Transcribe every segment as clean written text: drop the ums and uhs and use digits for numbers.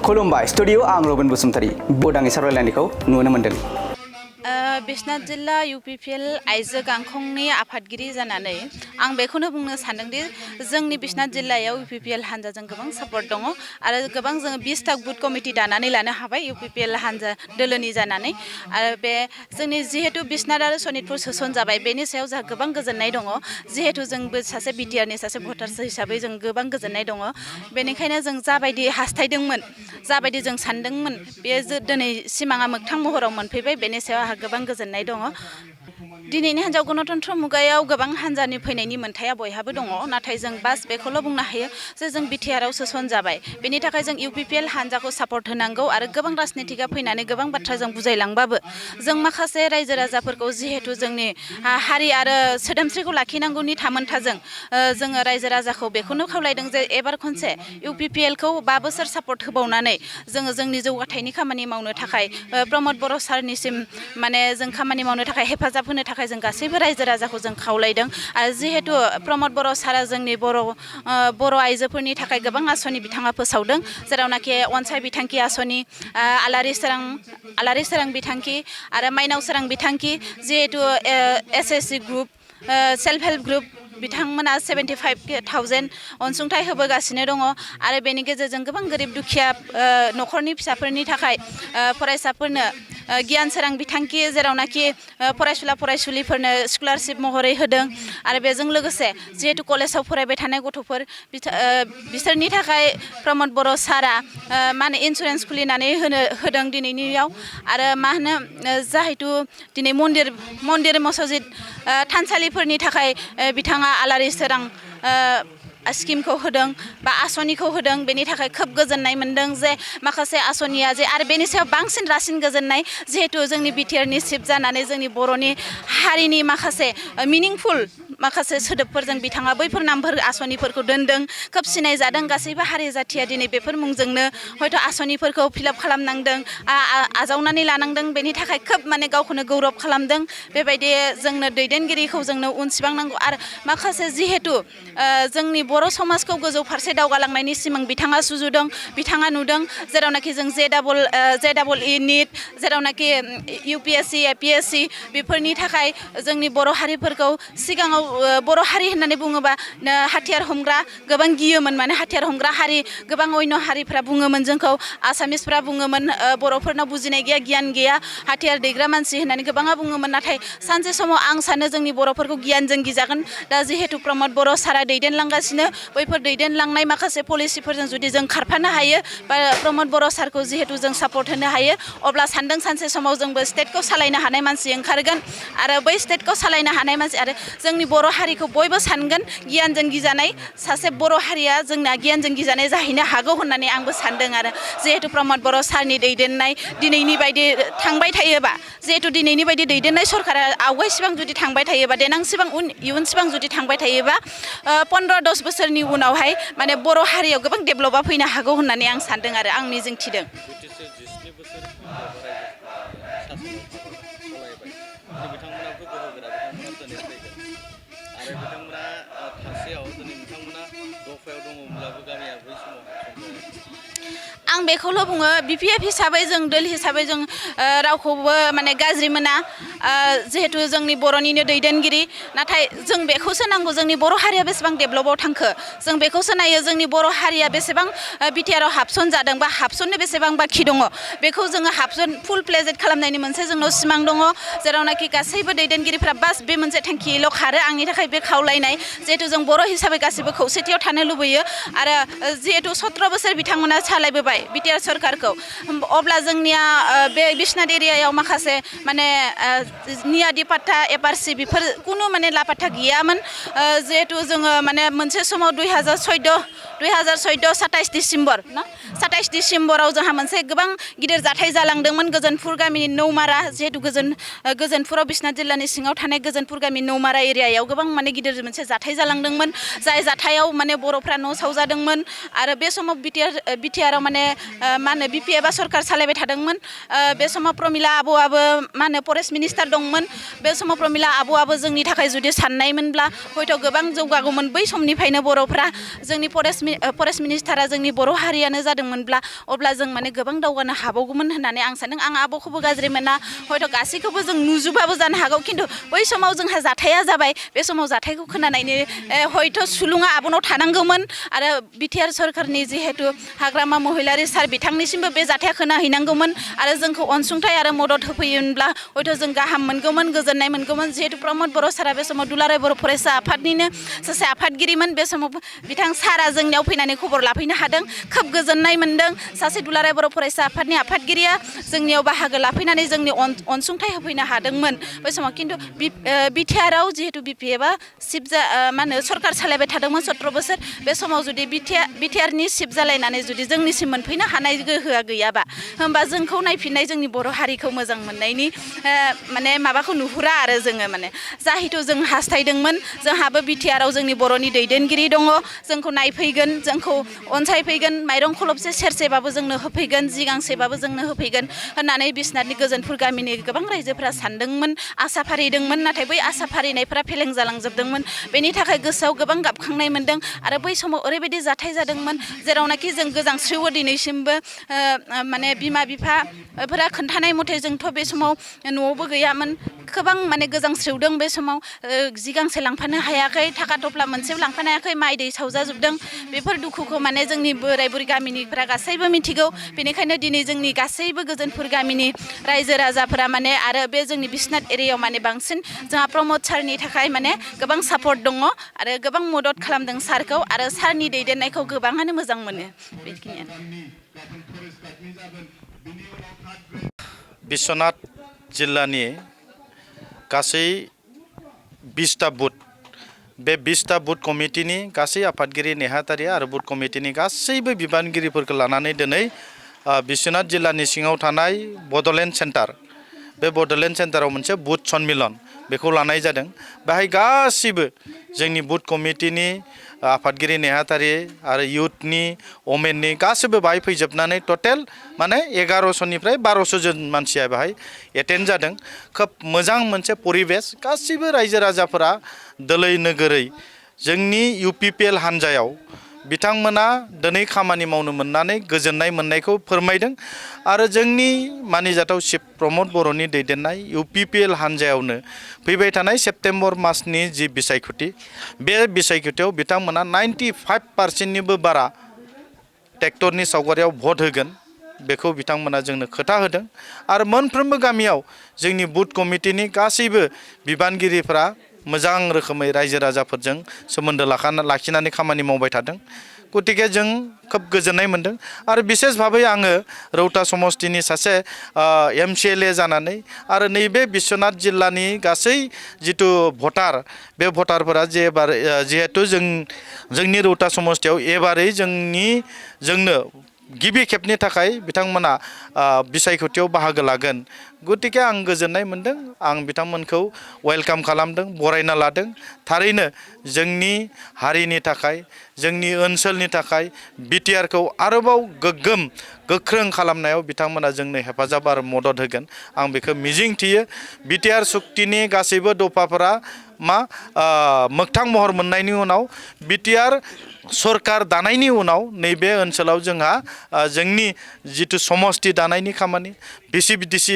खुलुमबाय स्टुडिअ आं रबिन बसुमतारी बदाङै सावरायलायनायखौ नुनो मोन्दों। बिश्वनाथ जिल्ला UPPL आइजो गांखंनि आफादगिरि जानानै आं बेखौनो बुंनो सानदोंदि जोंनि बिश्वनाथ जिल्लायाव UPPL हान्जाजों गोबां सापर्ट दङ आरो गोबां जोङो 20 टा बुथ कमिटि दानानै लानो हाबाय UPPL हान्जा दोलोनि जानानै आरो बे जोंनि जिहेतु बिश्वनाथ आरो सनितपुर सोसन जाबाय बेनि सायाव जोंहा गोबां गोजोननाय दङ जिहेतु जोंबो सासे BTR नि सासे भटार्स हिसाबै जों गोबां गोजोननाय दङ बेनिखायनो जों जाबायदि हास्थायदोंमोन जाबायदि जों सानदोंमोन बे दिनै सिमाङा मोगथां महराव मोनफैबाय बेनि सायाव आंहा गोबां गोजोननाय दङ। दिनैनि हिन्जाव गणतन्त्र मुगायाव गोबां हान्जानि फैनायनि मोन्थाया बयहाबो दङ नाथाय जों बास बेखौल' बुंनो हायो जे जों BTR आव सोसन जाबाय बेनि थाखाय जों UPPL हान्जाखौ सापर्ट होनांगौ आरो गोबां राजनितिगा फैनानै गोबां बाथ्रा जों बुजायलांबाबो जों माखासे रायजो राजाफोरखौ जिहेतु जोंनि हारि आरो सोदोमस्रिखौ लाखिनांगौनि थामोन्थाजों जोङो रायजो राजाखौ बेखौनो खावलायदों जे एबार खनसे UPPL खौ 5 बोसोर सापर्ट होबावनानै जोङो जोंनि जौगाथायनि खामानि मावनो थाखाय प्रमद बर' सारनिसिम माने जों खामानि मावनो थाखाय हेफाजाब होनो थाखाय जों गासैबो रायजो राजाखौ जों खावलायदों आरो जिहेतु प्रमद बर' सारा जोंनि बर' आइजोफोरनि थाखाय गोबां आसनि बिथाङा फोसावदों जेरावनाखि अनसाय बिथांखि आसनि आलारि सोरां बिथांखि आरो माइनाव सोरां बिथांखि जिहेतु SSC group self help group बिथांमोना 75,000 अनसुंथाइ होबोगासिनो दङ आरो बेनि गेजेरजों गोबां गोरिब दुखिया न'खरनि फिसाफोरनि थाखाय फरायसाफोरनो गियान सोरां बिथांखि जेरावनाखि फरायसुला फरायसुलिफोरनो स्कलारशिप महरै होदों आरो बेजों लोगोसे जिहेतु कलेजाव फरायबाय थानाय गथ'फोर बिसोरनि थाखाय प्रमद बर' सारा मा होनो इन्सुरेन्स खुलिनानै होदों दिनैनियाव आरो मा होनो जिहेतु दिनै मन्दिर मसजिद थानसालिफोरनि थाखाय बिथाङा आलारि सोरां स्किमखौ होदों बा आसनिखौ होदों बेनि थाखाय खोब गोजोननाय मोनदों जे माखासे आसनिया जे आरो बेनि सायाव बांसिन रासिन गोजोननाय जिहेतु जोंनि BTR नि चिफ जानानै जोंनि बर'नि हारिनि माखासे मिनिंफुल माखासे सोदोबफोरजों बिथाङा बैफोर नामफोर आसनिफोरखौ दोनदों खोब सिनाय जादों गासैबो हारि जाथिया दिनै बेफोर मुंजोंनो हयथ' आसनिफोरखौ फिलाप खालामनांदों आजावनानै लानांदों बेनि थाखाय खोब माने गावखौनो गौरब खालामदों बेबायदि जोंनो दैदेनगिरिखौ जोंनो उनसिबांनांगौ आरो माखासे जिहेतु जोंनि बर' समाजखौ गोजौ फारसे दावगालांनायनि सिमां बिथाङा सुजुदों बिथाङा नुदों जेरावनाखि जों JEE निट जेरावनाखि UPSC APSC बेफोरनि थाखाय जोंनि बर' हारिफोरखौ सिगाङाव बर' हारि होननानै बुङोबा हाथियार हमग्रा गोबां गियोमोन माने हाथियार हमग्रा हारि गोबां अन्य हारिफ्रा बुङोमोन जोंखौ आसामिसफ्रा बुङोमोन बर'फोरनाव बुजिनाय गैया गियान गैया हाथियार दैग्रा मानसि होननानै गोबाङा बुङोमोन नाथाय सानसे समाव आं सानो जोंनि बर'फोरखौ गियानजों गिजागोन दा जिहेतु प्रमद बर' सारा दैदेनलांगासिनो बैफोर दैदेनलांनाय माखासे पलिसिफोरजों जुदि जों खारफानो हायो बा प्रमद बर' सारखौ जिहेतु जों सापर्ट होनो हायो अब्ला सानदों सानसे समाव जोंबो स्टेटखौ सालायनो हानाय मानसि ओंखारगोन आरो बै स्टेटखौ सालायनो हानाय मानसि आरो जोंनि बर' हारिखौ बयबो सानगोन गियानजों गिजानाय सासे बर' हारिया जोंना गियानजों गिजानाय जाहैनो हागौ होननानै आंबो सानदों आरो जिहेतु प्रमद बर' सारनि दैदेननाय दिनैनि बायदि थांबाय थायोबा जिहेतु दिनैनि बायदि दैदेननाय सरकारा आवगायसिबां जुदि थांबाय थायोबा देनांसिबां इयुनसिबां जुदि थांबाय थायोबा 15-10 बोसोरनि उनावहाय माने बर' हारियाव गोबां डेभेलपआ फैनो हागौ होननानै आं सानदों आरो आं मिजिंथिदों। आं बेखौल' बुङो BPF हिसाबै जों दोल हिसाबै जों रावखौबो माने गाज्रि मोना जिहेतु जोंनि बर'निनो दैदेनगिरि नाथाय जों बेखौसो नांगौ जोंनि बर' हारिया बेसेबां डेभेलपआव थांखो जों बेखौसो नायो जोंनि बर' हारिया बेसेबां BTR आव हाबसन जादों बा हाबसननो बेसेबां बाखि दङ बेखौ जोङो हाबसन फुल प्लेजेड खालामनायनि मोनसे जोंनाव सिमां दङ जेरावनाखि गासैबो दैदेनगिरिफ्रा बास बे मोनसे थांखिल' खारो आंनि थाखाय बे खावलायनाय जिहेतु जों बर' हिसाबै गासैबो खौसेथियाव थानो लुबैयो आरो जिहेतु 17 बोसोर बिथांमोना सालायबोबाय BTR सरकारखौ अब्ला जोंनिया बे बिश्वनाथ एरियायाव माखासे माने नियादि पाट्टा FRC बेफोर कुनु माने लापात्ता गैयामोन जिहेतु जोङो माने मोनसे समाव 2014 27 डिसेम्बर ना 27 डिसेम्बराव जोंहा मोनसे गोबां गिदिर जाथाय जालांदोंमोन गोजोनपुर गामिनि नौमारा जिहेतु गोजोनपुराव बिश्वनाथ जिल्लानि सिङाव थानाय गोजोनपुर गामि नौमारा एरियायाव गोबां माने गिदिर मोनसे जाथाय जालांदोंमोन जाय जाथायाव माने बर'फ्रा न' सावजादोंमोन आरो बे समाव BTR आव माने मा होनो BPF आ सरकार सालायबाय थादोंमोन बे समाव प्रमिला आब'आबो मा होनो फरेस्ट मिनिस्टार दंमोन बे समाव प्रमिला आब'आबो जोंनि थाखाय जुदि साननायमोनब्ला हयथ' गोबां जौगागौमोन बै समनिफ्रायनो बर'फ्रा जोंनि फरेस्ट मिनिस्टारा जोंनि बर' हारियानो जादोंमोनब्ला अब्ला जों माने गोबां दावगानो हाबावगौमोन होननानै आं सानदों आं आब'खौबो गाज्रि मोना हयथ' गासैखौबो जों नुजोबाबो जानो हागौ खिन्थु बै समाव जोंहा जाथाया जाबाय बे समाव जाथायखौ खोनानायनि हयथ' सुलुङा आब'नाव थानांगौमोन आरो बिटिआर सरकारनि जिहेतु हाग्रामा महिलारि सार बिथांनिसिमबो बे जाथाया खोनाहैनांगौमोन आरो जोंखौ अनसुंथाइ आरो मदद होफैयोमोनब्ला हयथ' जों गाहाम मोनगौमोन गोजोननाय मोनगौमोन जिहेतु प्रमद बर' सारा बे समाव दुलाराय बर' फरायसा आफादनिनो सासे आफादगिरिमोन बे समाव बिथां सारा जोंनियाव फैनानै खबर लाफैनो हादों खोब गोजोननाय मोनदों सासे दुलाराय बर' फरायसा आफादनि आफादगिरिया जोंनियाव बाहागो लाफैनानै जोंनि अनसुंथाइ होफैनो हादोंमोन बै समाव खिन्थु बिटिआरआव जिहेतु बिपिएफआ मा होनो सरकार सालायबाय थादोंमोन 17 बोसोर बे समाव जुदि बिटिआरनि सिफ जालायनानै जुदि जोंनिसिम मोनफैनो हानाय गोहोआ गैयाबा होमबा जोंखौ नायफिननाय जोंनि बर' हारिखौ मोजां मोननायनि माने माबाखौ नुहुरा आरो जोङो माने जाहिथु जों हास्थायदोंमोन जोंहाबो बिटिआरआव जोंनि बर'नि दैदेनगिरि दङ जोंखौ नायफैगोन जोंखौ अनसायफैगोन माइरं खलबसे सेरसेबाबो जोंनो होफैगोन जिगांसेबाबो जोंनो होफैगोन होननानै बिसनाथनि गोजोनपुर गामिनि गोबां रायजोफोरा सानदोंमोन आसा फारिदोंमोन नाथाय बै आसा फारिनायफोरा फेलें जालांजोबदोंमोन बेनि थाखाय गोसोआव गोबां गाबखांनाय मोनदों आरो बै समाव ओरैबायदि जाथाय जादोंमोन जेरावनाखि जों गोजांस्रिवो दिनैसिमबो माने बिमा बिफाफोरा खोन्थानाय मथे जोंथ' बे समाव न'आवबो गैयामोन गोबां माने गोजांस्रिवदों बे समाव जिगांसे लांफानो हायाखै थाखा थफ्ला मोनसेबो लांफानो हायाखै माइ दै सावजाजोबदों बेफोर दुखुखौ माने जोंनि बोराय बुरै गामिनिफोरा गासैबो मिथिगौ बेनिखायनो दिनै जोंनि गासैबो गोजोनपुर गामिनि रायजो राजाफोरा माने आरो बे जोंनि बिसनाथ एरियायाव माने बांसिन जोंहा प्रमद सारनि थाखाय माने गोबां सापर्ट दङ आरो गोबां मदद खालामदों सारखौ आरो सारनि दैदेननायखौ गोबाङानो मोजां मोनो बेखिनियानो बिश्वनाथ जिल्लानि गासै 20टा बुथ बे 20टा बुथ कमिटिनि गासै आफादगिरि नेहाथारि आरो बुथ कमिटिनि गासैबो बिबानगिरिफोरखौ लानानै दिनै बिश्वनाथ जिल्लानि सिङाव थानाय बड'लेण्ड सेन्टार बे बड'लेण्ड सेन्टाराव मोनसे बुथ सन्मिलन बेखौ लानाय जादों बेहाय गासैबो जोंनि बुथ कमिटिनि आफादगिरि नेहाथारि आरो इयुथनि वमेननि गासैबो बाहाय फैजोबनानै टटेल माने 1100निफ्राय 1200 जन मानसिया बेहाय एटेन्ड जादों खोब मोजां मोनसे परिबेस गासैबो रायजो राजाफोरा दोलै नोगोरै जोंनि इउपिपिएल हान्जायाव बिथांमोना दिनै खामानि मावनो मोननानै गोजोननाय मोननायखौ फोरमायदों आरो जोंनि मानिजाथाव चिफ प्रमद बर'नि दैदेननाय इउपिपिएल हान्जायावनो फैबाय थानाय सेप्तेम्बर मासनि जि बिसायख'थि बे बिसायख'थियाव बिथांमोना 95%निबो बारा ट्रेक्टरनि सावगारियाव भट होगोन बेखौ बिथांमोना जोंनो खोथा होदों आरो मोनफ्रोमबो गामियाव जोंनि बुथ कमिटिनि गासैबो बिबानगिरिफोरा मोजां रोखोमै रायजो राजाफोरजों सोमोन्दो लाखिनानै खामानि मावबाय थादों गतिके जों खोब गोजोननाय मोनदों आरो बिसेस भाबै आङो रौता समस्तिनि सासे MCLA जानानै आरो नैबे बिश्वनाथ जिल्लानि गासै जितु भटार बे भटारफोरा जिहेतु जोंनि रौता समस्तियाव एबारै जोंनो गिबि खेबनि थाखाय बिथांमोना बिसायख'थियाव बाहागो लागोन गतिके आं गोजोननाय मोनदों आं बिथांमोनखौ वेलकाम खालामदों बरायना लादों थारैनो जोंनि हारिनि थाखाय जोंनि ओनसोलनि थाखाय बिटिआरखौ आरोबाव गोग्गोम गोख्रों खालामनायाव बिथांमोना जोंनो हेफाजाब आरो मदद होगोन आं बेखौ मिजिंथियो बिटिआर सुक्तिनि गासैबो दफाफोरा मोगथां महर मोननायनि उनाव बिटिआर सरकार दानायनि उनाव नैबे ओनसोलाव जोंहा जोंनि जितु समस्ति दानायनि खामानि VC/BTC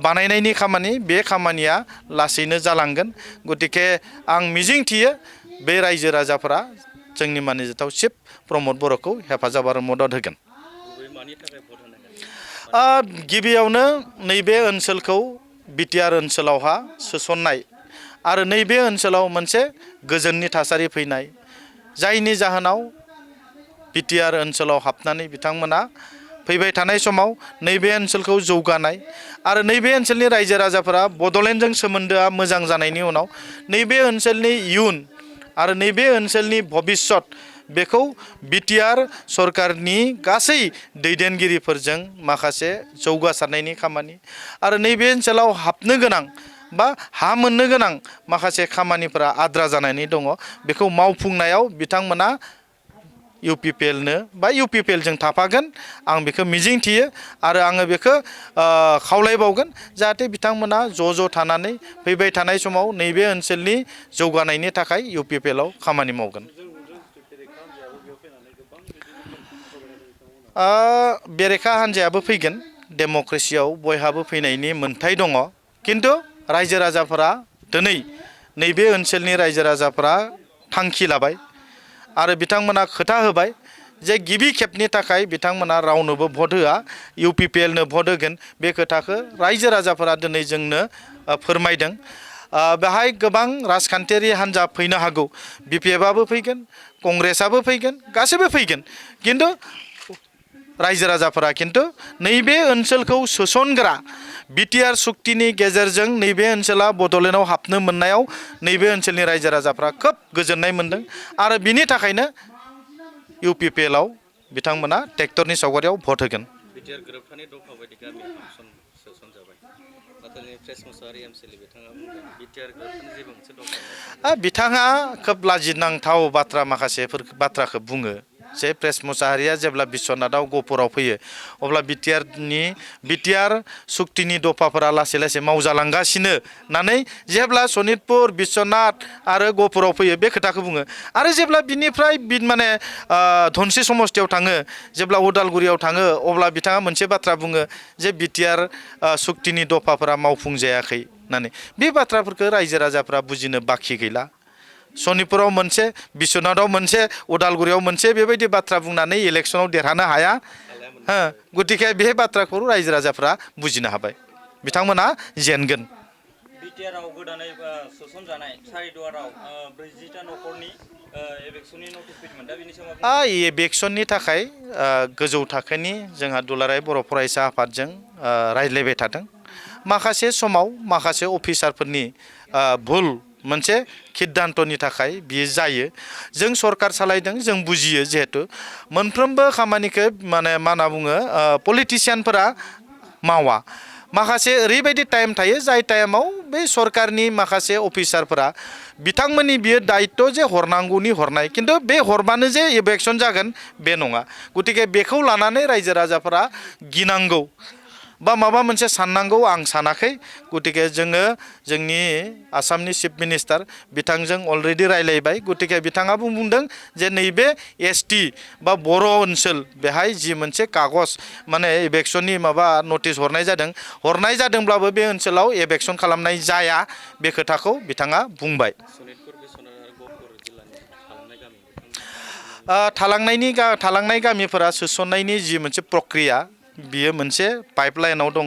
बानायनायनि खामानि बे खामानिया लासैनो जालांगोन गतिके आं मिजिंथियो बे रायजो राजाफोरा जोंनि मानिजाथाव चिफ प्रमद बर'खौ हेफाजाब आरो मदद होगोन गिबियावनो नैबे ओनसोलखौ बिटिआर ओनसोलावहा सोसननाय आरो नैबे ओनसोलाव मोनसे गोजोननि थासारि फैनाय जायनि जाहोनाव बिटिआर ओनसोलाव हाबनानै बिथांमोना फैबाय थानाय समाव नैबे ओनसोलखौ जौगानाय आरो नैबे ओनसोलनि रायजो राजाफोरा बड'लेण्डजों सोमोन्दोआ मोजां जानायनि उनाव नैबे ओनसोलनि इयुन आरो नैबे ओनसोलनि भबिष्यत बेखौ बिटिआर सरकारनि गासै दैदेनगिरिफोरजों माखासे जौगासारनायनि खामानि आरो नैबे ओनसोलाव हाबनो गोनां बा हा मोननो गोनां माखासे खामानिफोरा आद्रा जानानै दङ बेखौ मावफुंनायाव बिथांमोना UPPL-नो बा UPPL-जों थाफागोन आं बेखौ मिजिं थियो आरो आङो बेखौ खावलायबावगोन जाहाथे बिथांमोना ज' थानानै फैबाय थानाय समाव नैबे ओनसोलनि जौगानायनि थाखाय UPPL-आव खामानि मावगोन। बेरेखा हान्जायाबो फैगोन डेम'क्रेसियाव बयहाबो फैनायनि मोन्थाय दङ किन्तु रायजो राजाफोरा दिनै नैबे ओनसोलनि रायजो राजाफोरा थांखि लाबाय आरो बिथांमोना खोथा होबाय जे गिबि खेबनि थाखाय बिथांमोना रावनोबो भट होआ UPPL-नो भट होगोन बे खोथाखौ रायजो राजाफोरा दिनै जोंनो फोरमायदों। बेहाय गोबां राजखान्थियारि हान्जा फैनो हागौ BPF-आबो फैगोन कंग्रेसआबो फैगोन गासैबो फैगोन किन्तु रायजो राजाफोरा किन्तु नैबे ओनसोलखौ सोसनग्रा BTR सुक्तिनि गेजेरजों नैबे ओनसोला बड'लेण्डआव हाबनो मोननायाव नैबे ओनसोलनि रायजो राजाफ्रा खोब गोजोननाय मोनदों आरो बिनि थाखायनो UPPL-आव बिथांमोना ट्रेक्टरनि सावगारियाव भट होगोन। BTR गोरोबथानि दफा बायदि गामि सोसनजाबाय नाथाय प्रेस मुसाहारि MCL बिथाङा बुंदों BTR गोरोबथानि जेबो मोनसे दफा बिथाङा खोब लाजिनांथाव बाथ्रा माखासे बाथ्राखौ बुङो जे प्रेस मुसाहारिया जेब्ला बिश्वनाथआव गहपुराव फैयो अब्ला BTR सुक्तिनि दफाफोरा लासै लासै मावजालांगासिनो होननानै जेब्ला सनितपुर बिश्वनाथ आरो गहपुराव फैयो बे खोथाखौ बुङो आरो जेब्ला बिनिफ्राय माने धनसि समस्तियाव थाङो जेब्ला उदालगुरियाव थाङो अब्ला बिथाङा मोनसे बाथ्रा बुङो जे BTR सुक्तिनि दफाफोरा मावफुंजायाखै होननानै बे बाथ्राफोरखौ रायजो राजाफ्रा बुजिनो बाखि गैला। सनितपुराव मोनसे बिश्वनाथआव मोनसे उदालगुरियाव मोनसे बेबायदि बाथ्रा बुंनानै इलेक्सनाव देरहानो हाया गतिके बे बाथ्राखौ रायजो राजाफ्रा बुजिनो हाबाय बिथांमोना जेनगोन। BTR-आव गोदानै सोसनजानाय सारिदुवाराव 40टा न'खरनि एभेक्सननि नटिस फैदोंमोन दा बेनि सायाव एभेक्सननि थाखाय गोजौ थाखोनि जोंहा दुलाराय बर' फरायसा आफादजों रायज्लायबाय थादों। माखासे समाव माखासे अफिसारफोरनि भुल मोनसे सिद्धान्तनि थाखाय बियो जायो जों सरकार सालायदों जों बुजियो जिहेतु मोनफ्रोमबो खामानिखौ माने मा होनना बुङो पलिटिशियानफोरा मावा माखासे ओरैबायदि टाइम थायो जाय टाइमाव बे सरकारनि माखासे अफिसारफोरा बिथांमोननि बियो दायित्व जे हरनांगौनि हरनाय किन्तु बे हरबानो जे इभेक्सन जागोन बे नङा गतिके बेखौ लानानै रायजो राजाफोरा गिनांगौ बा माबा मोनसे साननांगौ आं सानाखै गतिके जोङो जोंनि आसामनि चिफ मिनिस्टार बिथांजों अलरेडि रायलायबाय गतिके बिथाङाबो बुंदों जे नैबे ST बा बर' ओनसोल बेहाय जि मोनसे कागज माने इभेक्सननि माबा नटिस हरनाय जादोंब्लाबो बे ओनसोलाव इभेक्सन खालामनाय जाया बे खोथाखौ बिथाङा बुंबाय। थालांनाय गामिफोरा सोसननायनि जि मोनसे प्रक्रिया बियो मोनसे पाइपलाइनाव दङ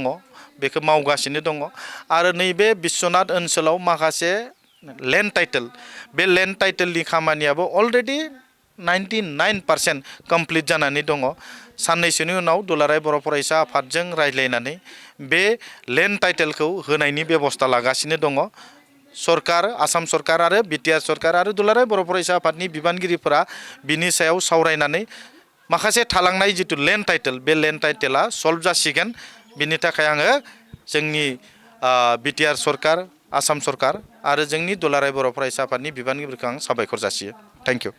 बेखौ मावगासिनो दङ आरो नैबे बिश्वनाथ ओनसोलाव माखासे लेन्ड टाइटेल बे लेन्ड टाइटेलनि खामानियाबो अलरेडि 99% कमप्लिट जानानै दङ साननैसोनि उनाव दुलाराय बर' फरायसा आफादजों रायज्लायनानै बे लेन्ड टाइटेलखौ होनायनि बेबस्था लागासिनो दङ। सरकार आसाम सरकार आरो BTR सरकार आरो दुलाराय बर' फरायसा आफादनि बिबानगिरिफोरा बिनि सायाव सावरायनानै माखासे थालांनाय जितु लेन्ड टाइटेल बे लेन्ड टाइटेला सल्भ जासिगोन बिनि थाखाय आङो जोंनि BTR सरकार आसाम सरकार आरो जोंनि दुलाराय बर' फरायसा आफादनि बिबानगिरिफोरखौ आं साबायखर जासियो। Thank you.